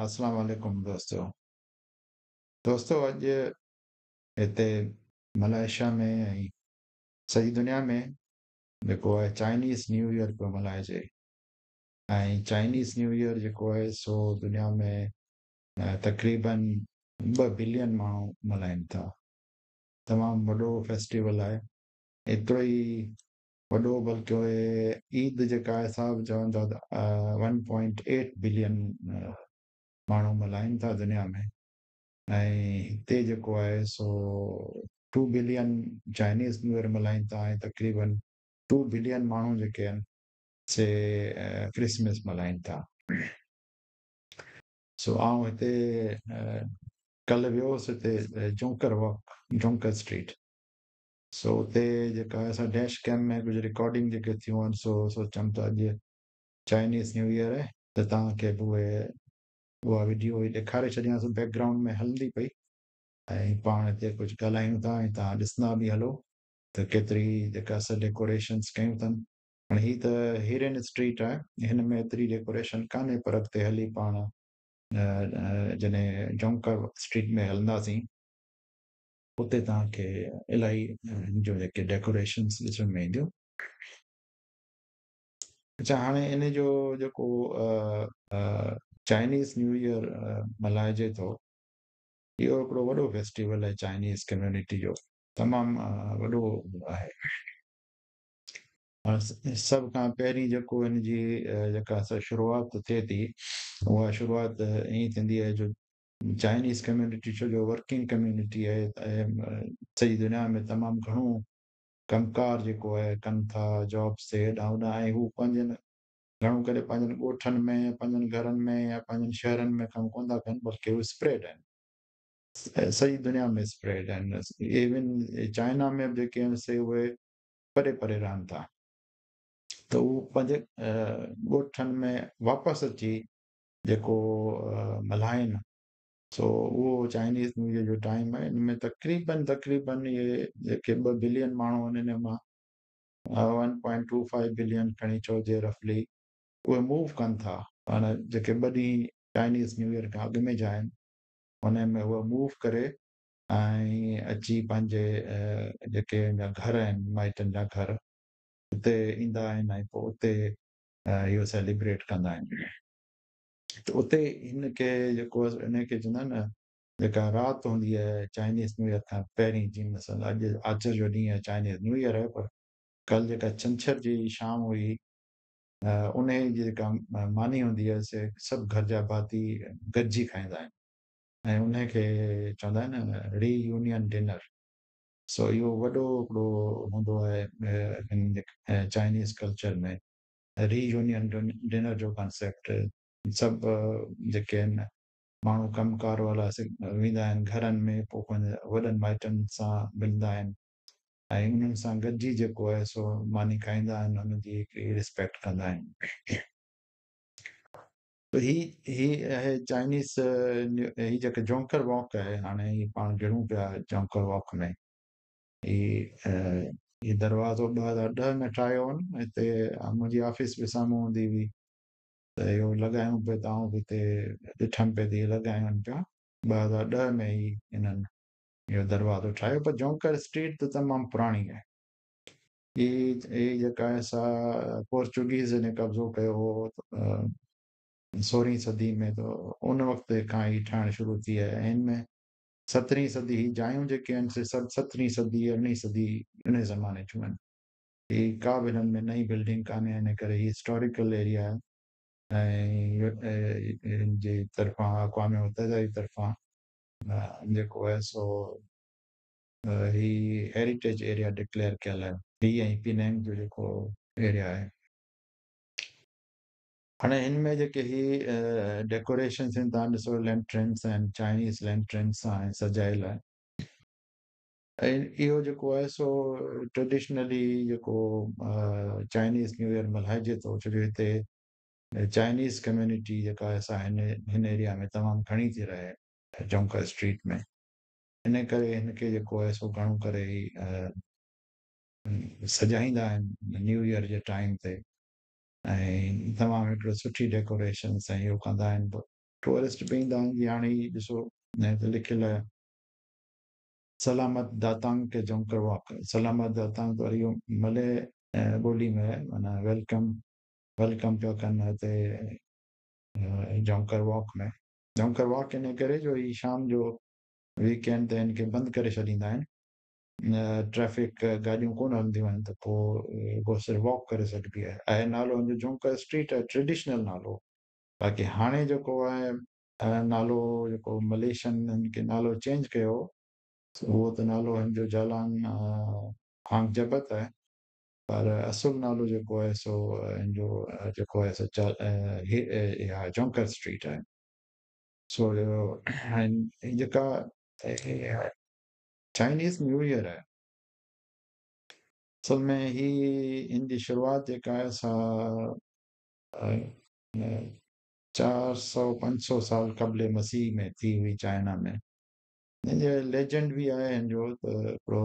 السلام عليڪم دوستو. دوستو اڄ هتي ملائيشيا ۾ ۽ سڄي دنيا ۾ جيڪو آهي چائنيز نيو ايئر پيو ملهائجي ۽ چائنيز نيو ايئر جيڪو آهي سو دنيا ۾ تقريبن 2 بلين ماڻهو ملهائن ٿا. تمام وڏو فيسٽيول آهي، ايترو ئي وڏو بلڪه عيد جيڪا آهي سا به چون ٿا ته 1.8 بلين ماڻهو ملهائن ٿا دنيا ۾، ۽ هتي جيڪو آهي سو 2 بلين چائنيز نيو ايئر ملهائن ٿا ۽ تقريبن 2 بلين ماڻهو جيڪي آهن سي ڪرسمس ملهائن ٿا. سو آئون هتي ڪلهه ويو هوس هتي جونڪر واڪ، جونڪر اسٽريٽ، سو اتي جيڪا اسان ڊيش ڪيم ۾ ڪجهه رڪارڊنگ جيڪي ٿيون آهن، سو سوچيم ته اڄ چائنيز نيو ايئر آهي ته توهان کي به اها وڊيو ئي ڏيکاري ڇڏيان. سو بيڪ گرائونڊ ۾ هلندي پئي ۽ پاڻ هتي ڪجهه ڳالهايون ٿا ۽ توهان ڏسندا به هلو ته ڪيتري جيڪا اسان ڊيڪوريشنس ڪيون اٿن. هاڻي هي ته هيرين اسٽريٽ آهي، هن ۾ ايتري ڊيڪوريشن ڪانهي، پر اڳتي هلي پاڻ جڏهن جونڪر اسٽريٽ ۾ هلنداسين اتي توهان کي الاهي جو جيڪي ڊيڪوريشنس ڏسڻ ۾ اينديون. اچها هاڻي ان جو جيڪو چائنيز نيو ايئر ملهائجي ٿو، اهو هڪڙو وڏو فيسٽيول آهي چائنيز ڪميونٽي جو، تمام وڏو آهي. سڀ کان پهرين جيڪو هن جي جيڪا شروعات ٿئي ٿي، اها شروعات ائين ٿيندي آهي جو چائنيز ڪميونٽي ڇو جو ورڪنگ ڪميونٽي آهي، سڄي دنيا ۾ تمام گهڻو ڪم ڪار جيڪو آهي ڪن ٿا، جابس تي هيڏانهن هوڏانهن، ۽ هو پنهنجن گهڻو ڪري پنهنجن ڳوٺن ۾ پنهنجن گهرن ۾ يا پنهنجن شهرن ۾ ڪم ڪونه ٿا ڪن، بلڪه هو اسپريڊ آهن، سڄي دنيا ۾ اسپريڊ آهن. ايون چائنا ۾ به جيڪي آهن سي اهي پري پري رهن ٿا، ته هو پنهنجي ڳوٺن ۾ واپس اچي جيڪو ملهائن، سو اهو چائنيز نيو ايئر جو ٽائيم آهي. ان ۾ تقريبن تقريبن اهي جيڪي 2 بلين ماڻهو آهن، ان مان 1.25 بلين کڻي چئجي رفلي اهي موو ڪن ٿا. معنيٰ جيڪي 2 ڏينهن چائنيز نيو ايئر کان اڳ ۾ جا آهن، ان ۾ اهي موو ڪري ۽ اچي پنهنجي جيڪي ان جا گهر آهن، مائٽن جا گهر، اتي ايندا آهن ۽ پوء اتي اهو سيليبريٽ ڪندا آهن. ته اتي هن کي جيڪو ان کي چوندا آهن نه، جيڪا رات هوندي آهي چائنيز نيو ايئر کان پهرين، جيئن مثلا اڄ آچر جو ڏينهن آهي، چائنيز نيو ايئر آهي، پر ڪل جيڪا ڇنڇر جي شام هئي، ان جي جيڪا ماني هوندي آهي سي سڀ گهر جا ڀاتي گڏجي کائيندا آهن ۽ ان کي چوندا آهن ري يونين ڊنر. سو اهو وڏو هڪڙو هوندو آهي چائنيز ڪلچر ۾ ري يونين ڊنر جو ڪانسيپٽ. سڀ جيڪي آهن ماڻهو ڪم ڪار والا ويندا آهن گهرن ۾، پوء پنهنجي وڏن مائٽن سان ملندا آهن ۽ انهن سان گڏجي جيڪو آهي سو ماني کائيندا آهن، انهن جي هڪڙي ريسپيڪٽ ڪندا آهن. هي آهي چائنيز، هي جيڪا جونڪر واڪ آهي، هاڻي هي پاڻ گهڙون پيا جونڪر واڪ ۾. هي دروازو 2010 ۾ ٺاهيو هو، هتي منهنجي آفيس به سامهون هوندي هئي، ته اهو لڳايون پئي ته آئون به هتي ڏٺم پئي ته هي لڳايون پيا. 2010 ۾ ئي انهن اهو دروازو ٺاهيو، پر جونڪر اسٽريٽ ته تمام پراڻي آهي. هي جيڪا آهي سا پورچوگيز جڏهن قبضو ڪيو هو 16هين صدي ۾، ته ان وقت کان هي ٺهڻ شروع ٿي آهي. ۽ هن ۾ 17هين صدي هي جايون جيڪي آهن سي سڀ 17هين صدي 18هين صدي ان زماني جون آهن. هي ڪا به هنن ۾ نئين بلڊنگ ڪانهي، ان ڪري هي هسٽاريڪل ايريا آهي ۽ هن جي طرفان اقوام متحده جي طرفان جيڪو آهي سو هي هيريٽيج ايريا ڊڪليئر ڪيل آهي. هي ۽ پينانگ جو جيڪو ايريا آهي. هاڻي هن ۾ جيڪي هي ڊيڪوريشنس آهن، توهان ڏسو لينٽرنس آهن، چائنيز لينٽرنس آهن سجايل آهن، ۽ اهو جيڪو آهي سو ٽريڊيشنلي جيڪو چائنيز نيو ايئر ملهائجي ٿو، ڇو جو هتي چائنيز ڪميونٽي جيڪا آهي سا هن ايريا ۾ تمام گهڻي ٿي رهي جونڪر اسٽريٽ ۾، ان ڪري هن کي جيڪو آهي سو گهڻو ڪري هي سجائيندا آهن نيو ايئر جي ٽائيم تي، ۽ تمام هڪڙو سٺي ڊيڪوريشنس ۽ اهو ڪندا آهن. ٽوئرسٽ به ايندا آهن. جيئن هاڻي هي ڏسو هتي لکيل آهي سلامت داتانگ ڪي جونڪر واڪ. سلامت داتانگ ته وري اهو ملي ٻولي ۾ آهي، معنيٰ welcome, welcome پيا ڪن هتي جونڪر واڪ ۾. جونڪر واڪ ان ڪري جو هي شام جو ويڪ اينڊ تي هن کي بند ڪري ڇڏيندا آهن، ٽريفڪ گاڏيون ڪونه هلنديون آهن ته پوء رڳو صرف واڪ ڪري سگهبي آهي. ۽ نالو هن جو جونڪر اسٽريٽ آهي، ٽريڊيشنل نالو. باقي هاڻي جيڪو آهي نالو جيڪو مليشن هن کي نالو چينج ڪيو اهو ته نالو هن جو جالان هانگ جبت آهي، پر اصل نالو جيڪو آهي سو هن جو جيڪو آهي سو اها جونڪر اسٽريٽ آهي. سو هي جيڪا چائنيز نيو ايئر آهي، اصل ۾ هي هن جي شروعات جيڪا آهي سا 400-500 سال قبل مسيح ۾ ٿي هئي چائنا ۾. هن جو ليجنڊ به آهي هن جو ته هڪڙو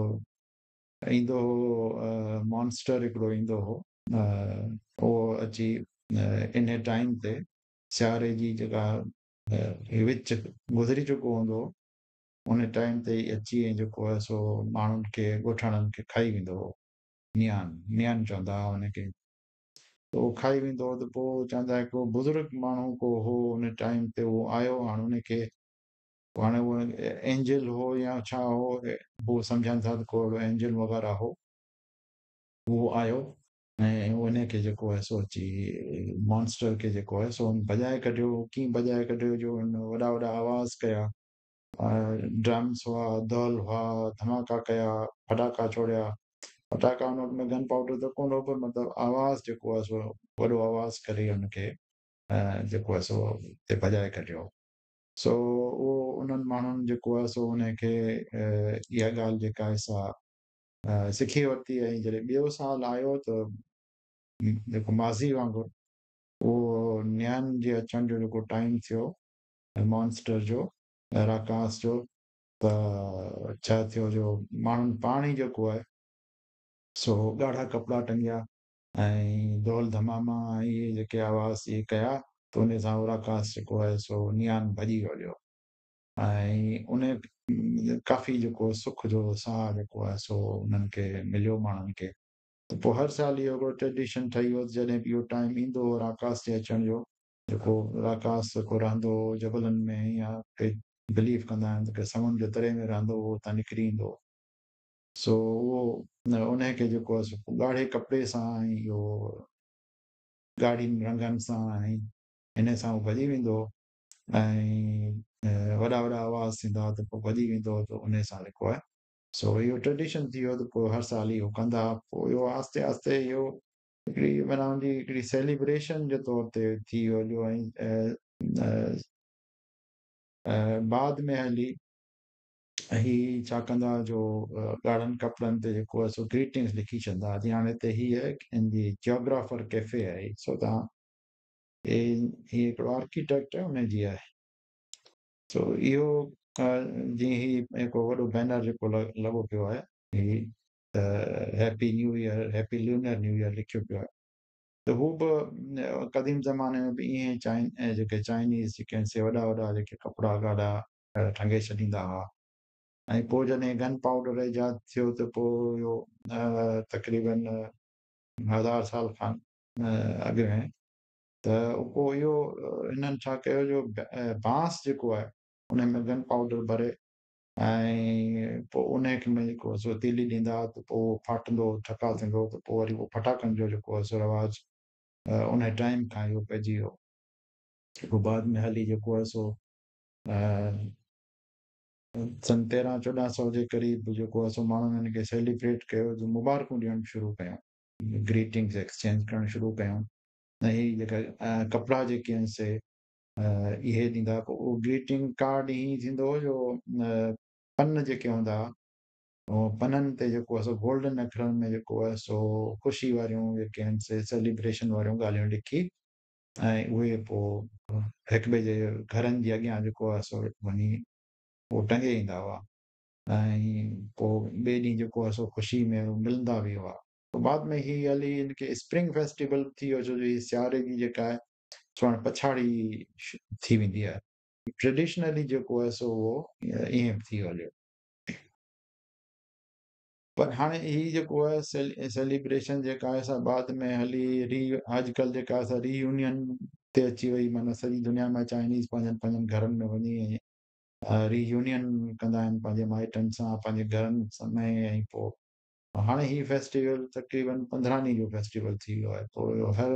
ايندو هو مانسٽر هڪڙو ايندو هو، اهو اچي ان ٽائيم تي سياري جي جيڪا وچ گذري چڪو هوندو هو ان ٽائيم تي ئي اچي ۽ جيڪو آهي سو ماڻهن کي ڳوٺاڻن کي کائي ويندو هو. نيان نيان چوندا هئا ان کي، ته اهو کائي ويندو هو. ته پوءِ چوندا هڪڙو بزرگ ماڻهو ڪو هو ان ٽائيم تي اهو آيو. هاڻي ان کي هاڻي اهو اينجل هو يا ڇا هو، هو سمجهن ٿا ته ڪو اهڙو اينجل وغيره هو، اهو آيو ۽ ان کي جيڪو آهي سو اچي مانسٽر کي جيڪو آهي سو ڀڄائي ڪڍيو. ڪيئن ڀڄائي ڪڍيو جو هن وڏا وڏا آواز ڪيا، ڊرمس هئا، دهل هئا، ڌماڪا ڪيا، ڦٽاڪا ڇوڙيا. ڦٽاڪا هن وقت ۾ گن پائوڊر ته ڪونه هو، پر مطلب آواز جيڪو آهي سو وڏو آواز ڪري هن کي جيڪو آهي سو هتي ڀڄائي ڪڍيو. سو اهو انهن ماڻهن جيڪو آهي سو ان کي اها ڳالهه جيڪا آهي سا سکي ورتي. ۽ جڏهن ٻيو سال آيو ته جيڪو ماضي وانگر اهو نيان جي اچڻ جو جيڪو ٽائيم ٿيو مانسٽر جو راڪاس جو، ته ڇا ٿيو جو ماڻهن پاڻ ئي جيڪو آهي سو ڳاڙها ڪپڙا ٽنگيا ۽ دهل ڌماما ۽ اهي جيڪي آواز اهي ڪيا ته ان سان اهو راڪاس جيڪو آهي سو نيان ڀڄي ويو. ۽ ان ڪافي جيڪو سک جو ساهه جيڪو آهي سو انهن کي مليو ماڻهن کي. ته پوءِ هر سال اهو هڪڙو ٽريڊيشن ٺهي ويو. جڏهن به اهو ٽائيم ايندو هو راڪاس جي اچڻ جو، جيڪو راڪاس جيڪو رهندو هو جبلن ۾ يا ڪي بليف ڪندا آهن ته ڪي سمنڊ جي تري ۾ رهندو هو، اتان نڪري ايندو هو. سو اهو ان کي جيڪو آهي سو ڳاڙهي ڪپڙي سان ۽ اهو ڳاڙهين رنگن سان ۽ هن سان اهو ڀڄي ويندو هو ۽ وڏا وڏا آواز ٿيندا هئا ته پوءِ ڀڄي ويندو هو. ته ان سان جيڪو آهي سو اهو ٽريڊيشن ٿي ويو ته پوءِ هر سال اهو ڪندا هئا. پوءِ اهو آهستي آهستي اهو هڪڙي معنيٰ هن جي هڪڙي سيليبريشن جي طور تي ٿي ويو جو. ۽ بعد ۾ هلي هي ڇا ڪندا جو ڳاڙهن ڪپڙن تي جيڪو آهي سو گريٽنگس لکي ڇڏندا. جيئن هاڻي هتي هيءَ هن جي جيوگرافر ڪيفي آهي، سو توهان هيءَ هڪڙو آرڪيٽيڪٽ آهي ان جي آهي. سو اهو جيئن هي هڪڙو وڏو بينر جيڪو لڳو پيو آهي، هي ته happy new year, happy lunar new year لکيو پيو آهي. ته هو به قديم زماني ۾ به ائين جيڪي چائنيز جيڪي آهن سي وڏا وڏا جيڪي ڪپڙا ڳاڙها ٽنگي ڇڏيندا هئا. ۽ پوءِ جڏهن گن پائوڊر ايجاد ٿيو ته پوءِ اهو تقريبن 1000 سال کان اڳ ۾ ته پوءِ اهو هنن ڇا ڪيو جو بانس جيڪو آهي ان ۾ گن پائوڊر ڀري ۽ پوءِ ان ۾ جيڪو سو تيلي ڏيندا هئا ته پوءِ ڦاٽندو ٺڪا ٿيندو. ته پوءِ وري اهو ڦٽاڪن جو جيڪو آهي سو رواج ان ٽائيم کان اهو پئجي ويو. پوءِ بعد ۾ هلي جيڪو آهي سو سن 1300-1400 جي قريب جيڪو آهي سو ماڻهن هن کي سيليبريٽ ڪيو، جو مبارڪون ڏيڻ شروع ڪيون، گريٽنگس ايڪسچينج ڪرڻ شروع ڪيون. ۽ هي جيڪا ڪپڙا جيڪي آهن سي اهي ڏيندا. پوءِ اهو گريٽنگ ڪارڊ ائين ٿيندو هو جو پن جيڪي هوندا هئا اهو پنن تي جيڪو آهي سو گولڊن اکرن ۾ جيڪو آهي سو خوشي واريون جيڪي آهن سي سيليبريشن واريون ڳالهيون لکي ۽ اهي پوءِ هڪ ٻئي جي گهرن جي اڳيان جيڪو آهي سو وڃي اهو ٽنگي ايندا هئا. ۽ پوءِ ٻئي ڏينهن جيڪو آهي سو خوشي ۾ ملندا به هئا. پوءِ بعد ۾ هي هلي هن کي اسپرنگ فيسٽيول ٿي ويو، ڇو جو هي سياري جي جيڪا آهي سو هاڻي پڇاڙي ٿي ويندي آهي. ٽريڊيشنلي جيڪو آهي سو اهو ائين به ٿي هليو. پر هاڻي هي جيڪو آهي سيليبريشن جيڪا آهي سا بعد ۾ هلي ري اڄڪلهه جيڪا آهي سا ري يونين تي اچي وئي، معنيٰ سڄي دنيا مان چائنيز پنهنجن پنهنجن گهرن ۾ وڃي ۽ ري يونين ڪندا آهن پنهنجي مائٽن سان پنهنجي گهرن ۾ ۽ پوء هاڻي هي فيسٽيول تقريبن 15 ڏينهن جو فيسٽيول ٿي ويو آهي. پوء هر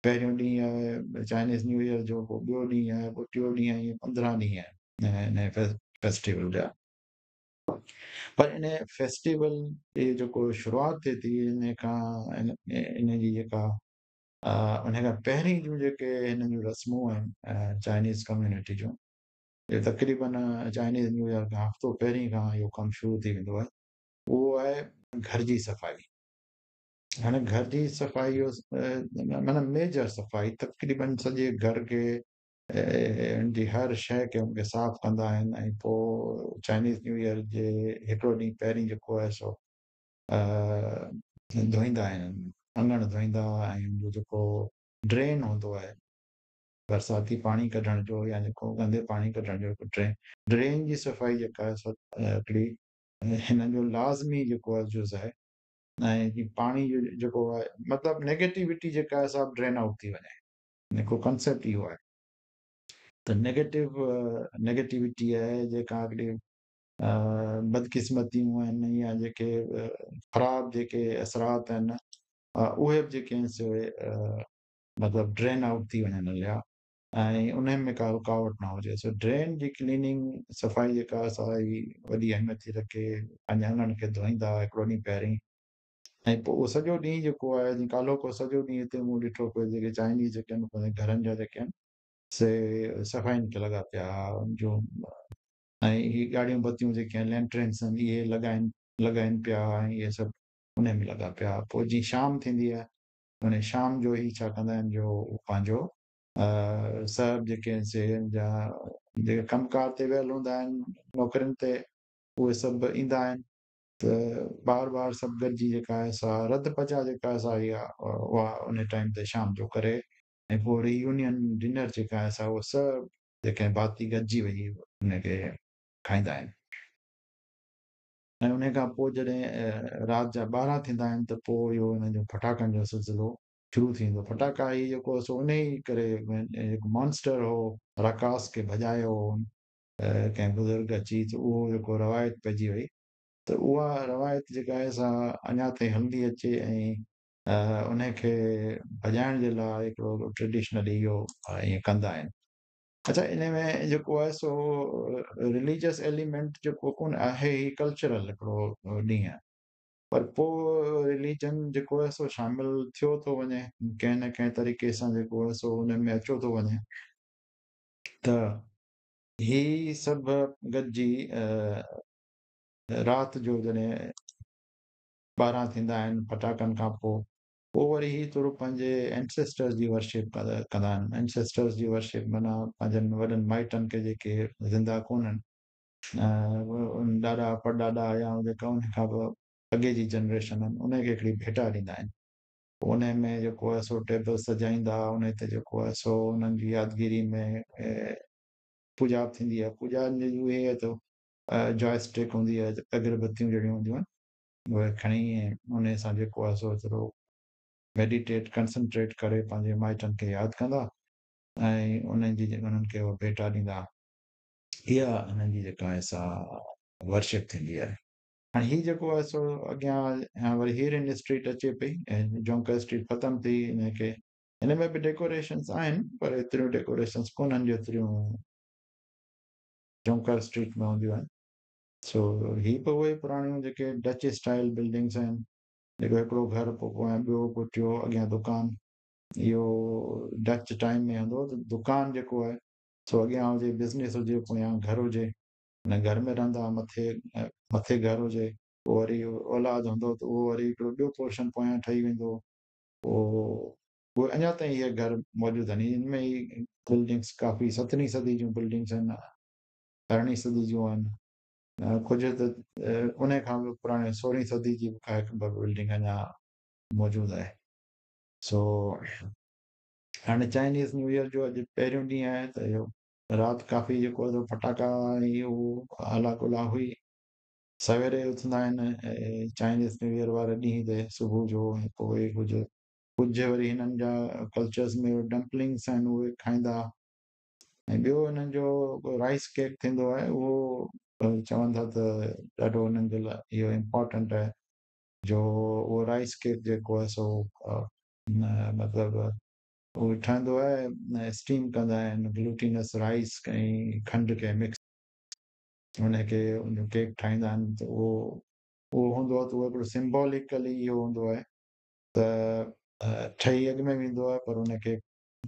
پهريون ڏينهن آهي چائنيز نيو ايئر جو، پوء ٻيو ڏينهن آهي، پوء ٽيون ڏينهن آهي، ائين 15 ڏينهن آهن هن فيسٽيول جا. پر ان فيسٽيول جي جيڪو شروعات ٿئي ٿي ان کان ان جي جيڪا ان کان پهرين جون جيڪي هنن جون رسمون آهن چائنيز ڪميونٽي جون، اهي تقريبن چائنيز نيو ايئر کان هفتو پهرين کان اهو ڪم شروع ٿي ويندو آهي. اهو آهي گهر جي صفائي. هاڻي گهر جي صفائي جو معنيٰ ميجر صفائي، تقريبن سڄي گهر کي ان جي هر شيء کي ان کي صاف ڪندا آهن ۽ پوء چائنيز نيو ايئر جي هڪڙو ڏينهن پهرين جيڪو آهي سو ڌوئيندا آهن، اڱڻ ڌوئيندا ۽ ان جو جيڪو ڊرين هوندو آهي برساتي پاڻي ڪڍڻ جو يا جيڪو گندي پاڻي ڪڍڻ جو ڊرين، ڊرين جي صفائي جيڪا آهي سو هڪڙي هنن جو لازمي جيڪو آهي جز آهي ۽ پاڻي جو جيڪو آهي مطلب نيگيٽيوٽي جيڪا آهي سا ڊرين آئوٽ ٿي وڃي، جيڪو ڪنسيپٽ اهو آهي ته نيگيٽيوٽي آهي جيڪا هڪڙي بدقسمتيون آهن يا جيڪي خراب جيڪي اثرات آهن اهي به جيڪي آهن سي مطلب ڊرين آئوٽ ٿي وڃن هليا ۽ انهن ۾ ڪا رڪاوٽ نه هجي. سو ڊرين جي ڪليننگ صفائي جيڪا آهي سا وڏي اهميت ٿي رکي. پنهنجي اڱڻ کي ڌوئيندا هڪڙو ڏينهن پهرين ۽ پوء اهو سڄو ڏينهن جيڪو آهي، جيئن ڪالهوڪو سڄو ڏينهن هتي مون ڏٺو پئي جيڪي چائنيز جيڪي آهن پنهنجي گهرن جا جيڪي آهن سي صفائين کي لڳا پيا ان جون ۽ هي ڳاڙهيون بتيون جيڪي آهن لينٽرنس آهن اهي لڳائين پيا ۽ اهي سڀ ان ۾ لڳا پيا. پوء جيئن شام ٿيندي آهي ان شام جو هي ڇا ڪندا آهن جو پنهنجو سڀ جيڪي آهن سي جا جيڪي ڪم ڪار تي ويل هوندا آهن نوڪرين تي اهي سڀ ايندا آهن ته بار بار سڀ گڏجي جيڪا آهي سا رڌ پچا جيڪا آهي سا اها اها ان ٽائيم تي شام جو ڪري ۽ پوء ري يونين ڊنر جيڪا آهي سا اهو سڀ جيڪي ڀاتي گڏجي وڃي ان کي کائيندا آهن. ۽ ان کان پوء جڏهن رات جا 12 ٿيندا آهن ته پوء اهو انهن جو ڦٽاڪن جو سلسلو شروع ٿي ويندو. ڦٽاڪا هي جيڪو سو ان ئي ڪري هڪ مانسٽر هو راڪاس کي ڀڄايو هو ڪنهن بزرگ اچي ته اهو جيڪو روايت پئجي وئي ته اها روايت جيڪا آهي سا اڃا تائين هلندي اچي ۽ ان کي ڀڄائڻ جي لاء هڪڙو ٽريڊيشنلي اهو ائين ڪندا آهن. اڇا ان ۾ جيڪو آهي سو رليجس ايليمينٽ جيڪو ڪونه آهي، هي ڪلچرل هڪڙو ڏينهن آهي، پر پوء رليجن جيڪو آهي سو شامل ٿيو ٿو وڃي ڪنهن نه ڪنهن طريقي سان جيڪو آهي سو ان ۾ اچيو ٿو وڃي ته هي سڀ گڏجي رات جو جڏهن 12 ٿيندا آهن ڦٽاڪن کان پوء، پوء وري هي ٿورو پنهنجي اينسيسٽرز جي ورشپ ڪندا آهن. اينسيسٽرز جي ورشپ معنيٰ پنهنجن وڏن مائٽن کي جيڪي زنده ڪونهن، ڏاڏا پڙڏاڏا يا جيڪا ان کان به اڳي جي جنريشن آهن، ان کي هڪڙي ڀيٽا ڏيندا آهن. پوء ان ۾ جيڪو آهي سو ٽيبل سجائيندا، ان تي جيڪو آهي سو انهن جي يادگيري ۾ پوڄا به ٿيندي آهي. پوڄا جي اهي ته جوائي اسٽڪ هوندي آهي، اگربتيون جهڙيون هونديون آهن، اهي کڻي ۽ ان سان جيڪو آهي سو ٿورو ميڊيٽيٽ ڪنسنٽريٽ ڪري پنهنجي مائٽن کي ياد ڪندا ۽ انهن جي انهن کي اها ڀيٽا ڏيندا. اها انهن جي جيڪا آهي سا ورشپ ٿيندي آهي. هاڻي هي جيڪو آهي سو اڳيان وري هيرن اسٽريٽ اچي پئي ۽ جونڪر اسٽريٽ ختم ٿي. ان کي هن ۾ به ڊيڪوريشنس آهن پر ايتريون ڊيڪوريشنس ڪونهن جيتريون جونڪر اسٽريٽ ۾ هونديون آهن. سو هي به اهي پراڻيون جيڪي ڊچ اسٽائل بلڊنگس آهن، جيڪو هڪڙو گهر پوء پويان ٻيو پوء ٽيو اڳيان دڪان، اهو ڊچ ٽائيم ۾ هوندو هو ته دڪان جيڪو آهي سو اڳيان هجي، بزنس هجي، پويان گهر هجي، ان گهر ۾ رهندا، مٿي گهر هجي، پوء وري اولاد هوندو ته اهو وري هڪڙو ٻيو پورشن پويان ٺهي ويندو هو. پوء اهي اڃا تائين اهي گهر موجود آهن. ان ۾ هي بلڊنگس ڪافي سترهين صدي جون بلڊنگس آهن، ارڙهين صدي جون آهن، ڪجهه ته ان کان به پراڻي سورهين صدي جي به ڪا هڪ ٻه بلڊنگ اڃا موجود آهي. سو هاڻي چائنيز نيو ايئر جو اڄ پهريون ڏينهن آهي ته اهو رات ڪافي جيڪو آهي ڦٽاڪا ۽ اهو هلا گلا هئي. سويري اٿندا آهن چائنيز نيو ايئر واري ڏينهن تي صبح جو ۽ پوء ڪجهه ڪجهه وري هنن جا ڪلچرز ۾ ڊمپلنگس آهن اهي کائيندا ۽ ٻيو هنن جو رائس ڪيڪ ٿيندو آهي اهو چون ٿا ته ڏاڍو هنن جي لاء اهو امپارٽنٽ آهي جو اهو رائس ڪيڪ جيڪو آهي سو مطلب اهو ٺهندو آهي اسٽيم ڪندا آهن گلوٽينس رائس ۽ کنڊ کي مڪس ان کي ان جو ڪيڪ ٺاهيندا آهن ته اهو اهو هوندو آهي ته اهو هڪڙو سمبوليڪلي اهو هوندو آهي ته ٺهي اڳ ۾ ويندو آهي پر ان کي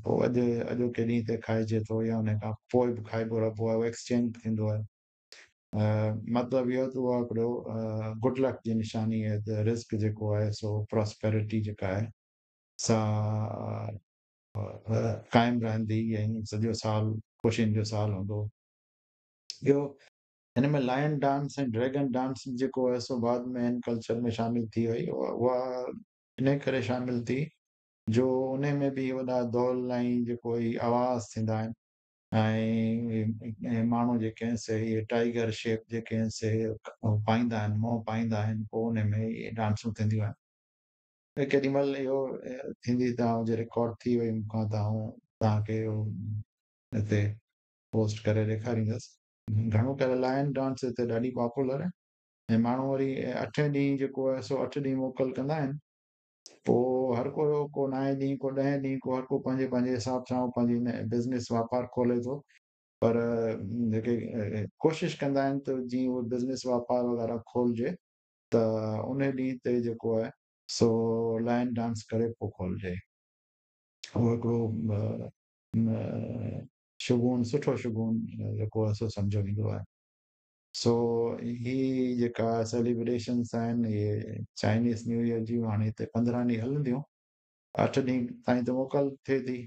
پوء اڄ اڄوڪي ڏينهن تي کائجي ٿو يا ان کان پوء به کائبو رهبو آهي، اهو ايڪسچينج به ٿيندو آهي. مطلب اهو ته اها هڪڙو گڊ لڪ جي نشاني آهي ته رزق جيڪو آهي سو پراسپيرٽي جيڪا آهي سا قائم رهندي ۽ سڄو سال خوشين جو سال هوندو. ٻيو هن ۾ لائن ڊانس ۽ ڊريگن ڊانس جيڪو آهي سو بعد ۾ هن ڪلچر ۾ شامل ٿي وئي. اها ان ڪري شامل ٿي جو ان ۾ به وڏا دول ۽ جيڪو هي آواز ٿيندا آهن ۽ ماڻهو جيڪي آهن سي اهي ٽائيگر شيپ جيڪي آهن سي پائيندا آهن، منهن پائيندا آهن، پوء ان ۾ اهي ڊانسون ٿينديون آهن. ڪيڏي مهل اهو ٿيندي ته آئون جي رڪارڊ ٿي وئي مون کان ته آئون توهان کي اهو هتي پوسٽ ڪري ڏيکاريندس. گهڻو ڪري لائن ڊانس هتي ڏاڍي پاپولر آهي ۽ ماڻهو وري اٺين ڏينهن جيڪو آهي سو اٺ ڏينهن موڪل ڪندا آهن، پوء هر ڪو ڪو نائين ڏينهن ڪو ڏهين ڏينهن ڪو هر ڪو پنهنجي پنهنجي حساب سان پنهنجي بزنس واپار کولي ٿو، پر جيڪي ڪوشش ڪندا آهن ته جيئن اهو بزنس واپار وغيره کولجي ته ان ڏينهن تي جيڪو آهي سو لائن ڊانس ڪري پوء کولجي. اهو هڪڙو شگون، سٺو شگون جيڪو آهي سو سمجهيو ويندو آهي. سو هي جيڪا سيليبريشنس آهن اهي چائنيز نيو ايئر جون هاڻي هتي 15 ڏينهن هلنديون، 8 ڏينهن تائين ته موڪل ٿئي ٿي،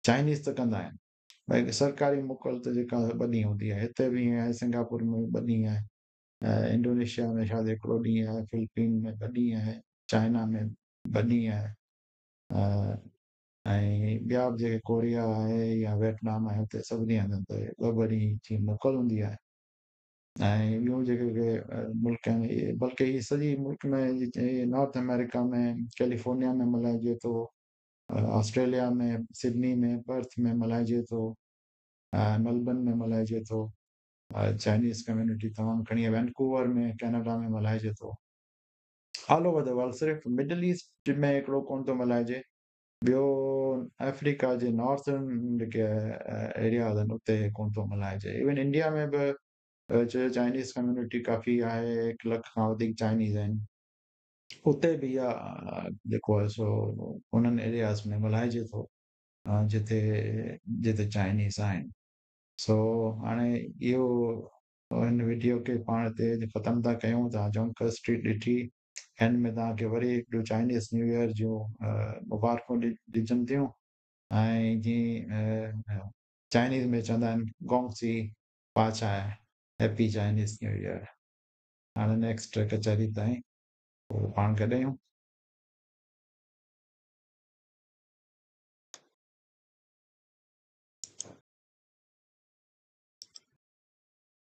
چائنيز ته ڪندا آهن، باقي سرڪاري موڪل ته جيڪا ٻه ڏينهن هوندي آهي. هتي به ائين آهي، سنگاپور ۾ به ٻه ڏينهن آهي، انڊونيشيا ۾ شايد هڪڙو ڏينهن آهي، فلپين ۾ ٻه ڏينهن آهي، چائنا ۾ ٻه ڏينهن آهي ۽ ٻيا به جيڪي ڪوريا آهي يا ويٽنام آهي اتي سڀني هنڌن تي ٻه ٻه ڏينهن جي موڪل هوندي آهي. ۽ ٻيون جيڪي ملڪ آهن، بلڪه هي سڄي ملڪ ۾ نارٿ آمريڪا ۾ ڪيليفورنيا ۾ ملهائجي ٿو، آسٽريليا ۾ سڊني ۾ پرٿ ۾ ملهائجي ٿو، ميلبرن ۾ ملهائجي ٿو، چائنيز ڪميونٽي تمام گهڻي آهي، وينڪوور ۾ ڪينيڊا ۾ ملهائجي ٿو، آل اوور the world. صرف مڊل ايسٽ ۾ هڪڙو ڪونه ٿو ملهائجي، ٻيو آفريڪا جي نارٿرن جيڪي ايرياز آهن اتي ڪونه ٿو ملهائجي. ايون انڊيا ۾ به چائنيز ڪميونٽي ڪافي آهي، 1 لک کان وڌيڪ چائنيز آهن، اتي به اها جيڪو آهي سو انهن ايرياز ۾ ملهائجي ٿو جتي جتي چائنيز آهن. سو هاڻي اهو هن وڊيو کي پاڻ تي ختم ٿا ڪيون. توهان جونڪر اسٽريٽ ڏٺي، هن ۾ توهان کي وري هڪڙو چائنيز نيو ايئر جون مبارڪون ڏجن ٿيون ۽ جيئن چائنيز ۾ چوندا آهن گونگسي پاچا، هيپي چائنيز نيو ايئر. هاڻي نيڪسٽ ڪچهري تائين پوء پاڻ گڏيون.